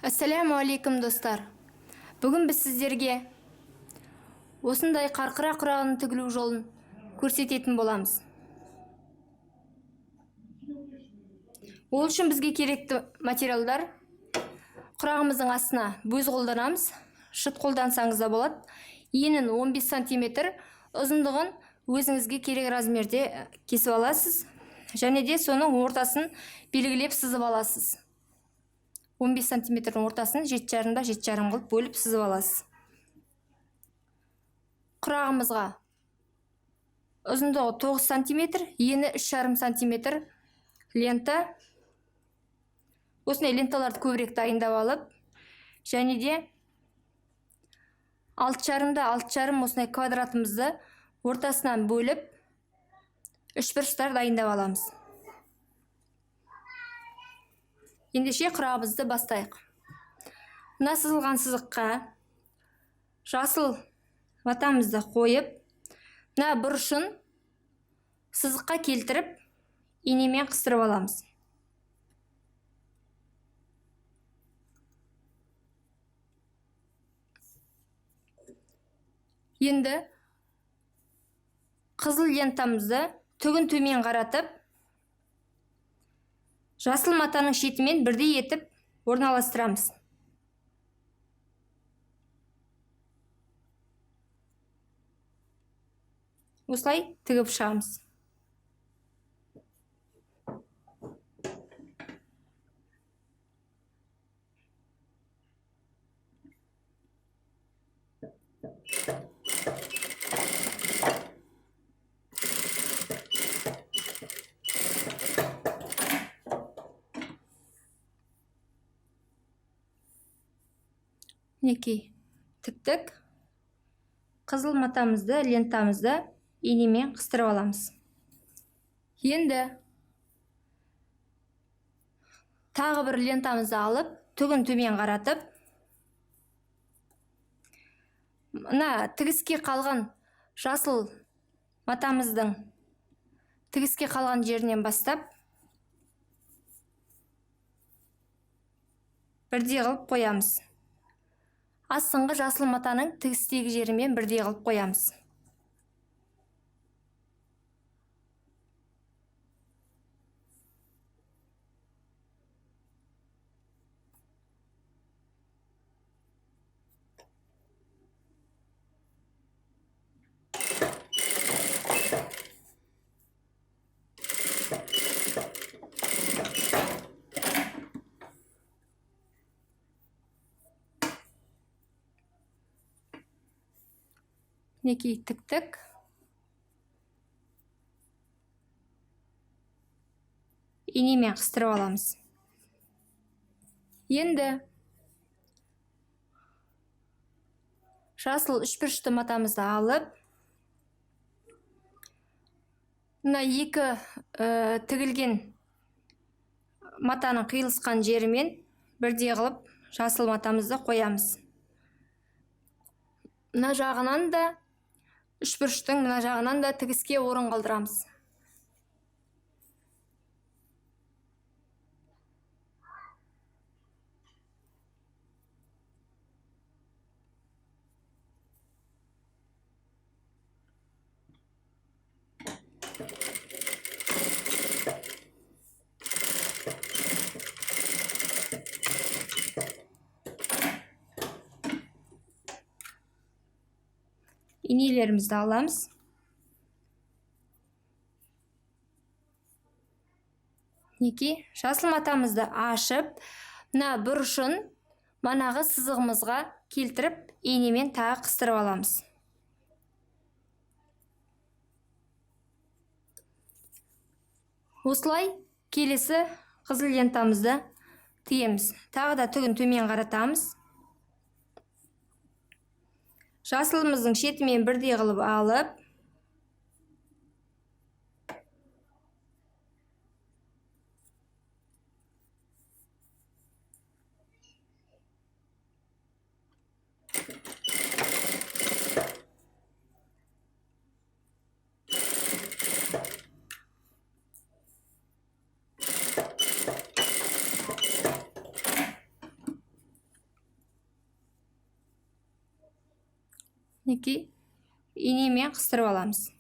Ассаляму алейкум, достар. Бүгін біз сіздерге осындай қарқыра құрағының тігілу жолын көрсететін боламыз. Ол үшін бізге керекті материалдар: құрағымыздың астына бөз қолданамыз, шыт қолдансаңыз да болады. Енін 15 сантиметр, ұзындығын өзіңізге керек размерде кесіп аласыз, және де соның ортасын белгілеп сызып аласыз. 15 сантиметрдің ортасын жеті жарымда жеті жарым қылып бөліп сызып аласыз. Құрағымызға ұзындығы 9 сантиметр, ені үш жарым сантиметр лента. Осындай ленталарды көбірек дайындап алып, және де алты жарымда алты жарым осындай квадратымызды ортасынан бөліп үшбұрыштар дайындап аламыз. Ендеше құрағымызды бастайық. Мына сызылған сызыққа жасыл матамызды қойып, мына бұрышын сызыққа келтіріп, инемен қыстырып аламыз. Енді қызыл лентамызды түгін төмен қаратып, жасыл матаның шетімен бірдей етіп орналастырамыз. Осылай тігіп шығамыз. Мінекей, тіктік. Қызыл матамызды, лентамызды инемен қыстырып аламыз. Енді тағы бір лентамызды алып, түгін төмен қаратып, мына тігіске қалған жасыл матамыздың тігіске қалған жерінен бастап бірдей қылып қоямыз. Астыңғы жасыл матаның тігістегі жерімен бірдей қылып қоямыз. Мінекей, тіктік. Инемен қыстырып аламыз. Енді жасыл үшбұрышты матамызды алып, мына екі тігілген матаның қиылысқан жерімен бірдей қылып жасыл матамызды қоямыз. Мына жағынан да, үшбұрыштың мына жағынан да тігіске орын қалдырамыз. Инелерімізді аламыз. Мінекей, жасыл матамызды ашып, мына бұрышын манағы сызығымызға келтіріп, инемен тағы қыстырып аламыз. Осылай келесі қызыл лентамызды тігеміз. Тағы да түгін төмен қаратамыз. Жасылымыздың шетімен бірдей қылып алып, Мінекей, инемен қыстырып аламыз.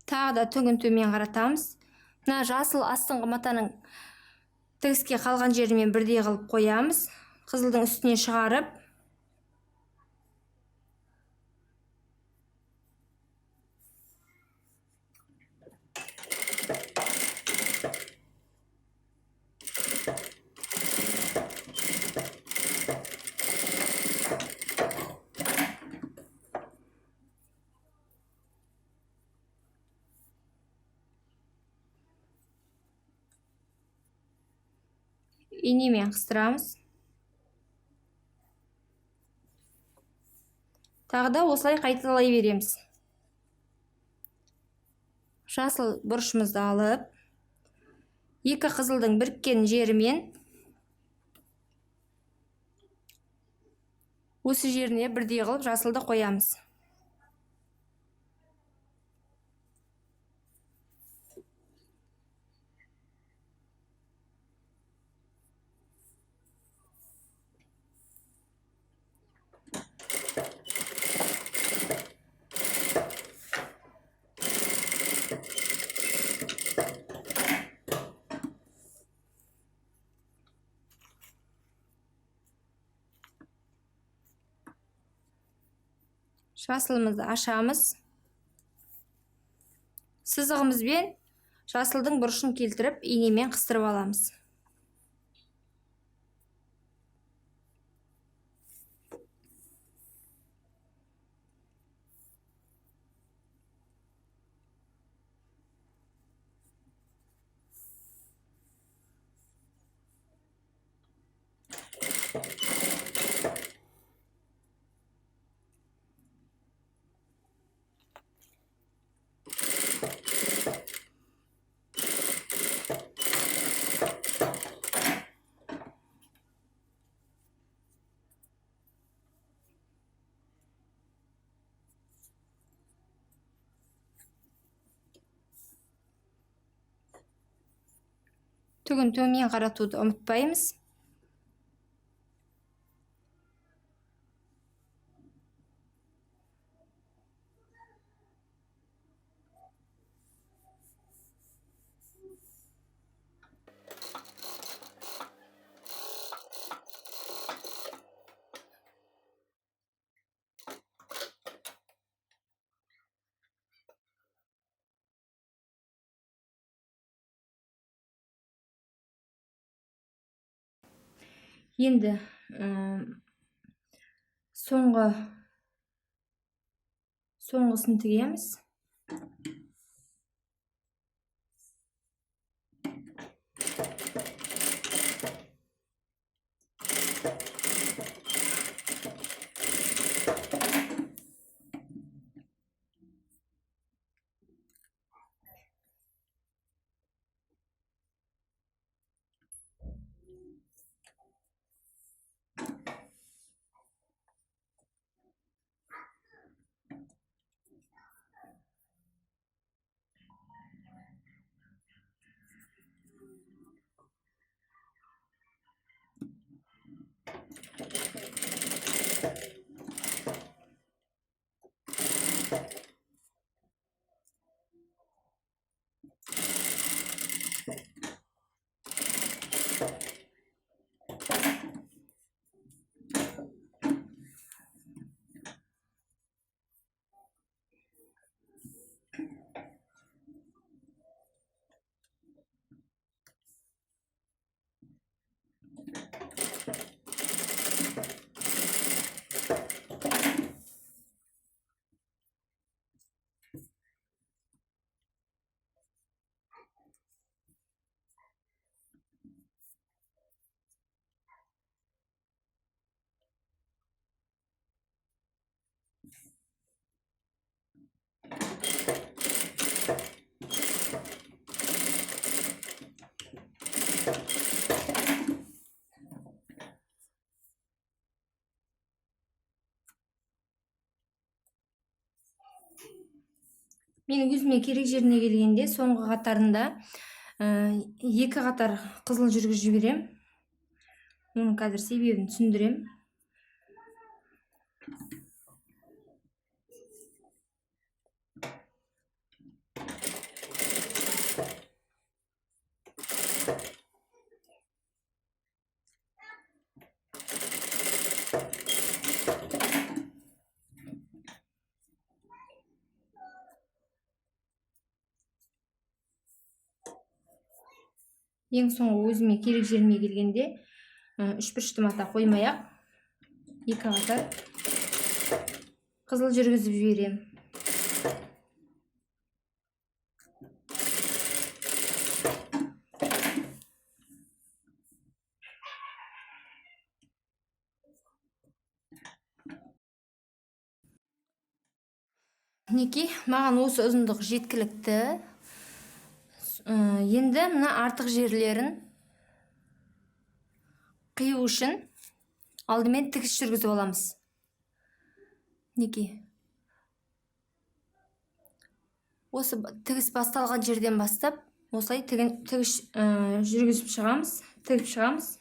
Тағы да түгін төмен қаратамыз. Мына жасыл астыңғы матаның тігіске қалған жерімен бірдей қылып қоямыз. Қызылдың үстіне шығарып, инемен қыстырамыз. Тағы да осылай қайталай береміз. Жасыл бұрышымызды алып, екі қызылдың біріккен жерімен осы жеріне бірдей қылып жасылды қоямыз. Жасылымызды ашамыз. Сызығымызбен жасылдың бұрышын келтіріп, инемен қыстырып аламыз. Түгін төмен қаратуды ұмытпаймыз. Енді соңғысын тігеміз. Мен өзіме керек жеріне келгенде соңғы қатарында екі қатар қызыл жүргізіп жіберем. Оның қазір себебін түсіндірем. Ең соңғы өзіме керек жеріме келгенде үшбұрышты мата қоймай-ақ екі қатар қызыл жүргізіп жіберемін. Мінекей, маған осы ұзындық жеткілікті. Енді мына артық жерлерін қию үшін алдымен тігіс жүргізіп аламыз. Мінекей. Осы тігіс басталған жерден бастап осылай тігіс жүргізіп шығамыз, тігіп шығамыз.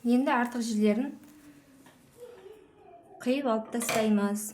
Енді артық жерлерін қиып алып тастаймыз.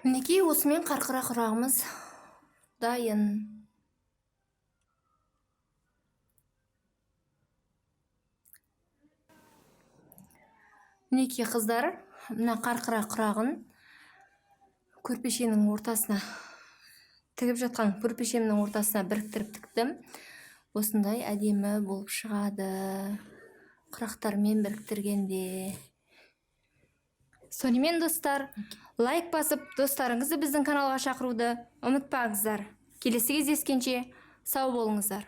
Мінекей, осымен қарқыра құрағымыз дайын. Мінекей, қыздар, мына қарқыра құрағын көрпешенің ортасына тігіп жатқан көрпешемнің ортасына біріктіріп тіктім. Осындай әдемі болып шығады құрақтармен біріктіргенде. Сонымен, достар, лайк басып, достарыңызды біздің каналға шақыруды ұмытпаңыздар. Келесі кездескенше сау болыңыздар.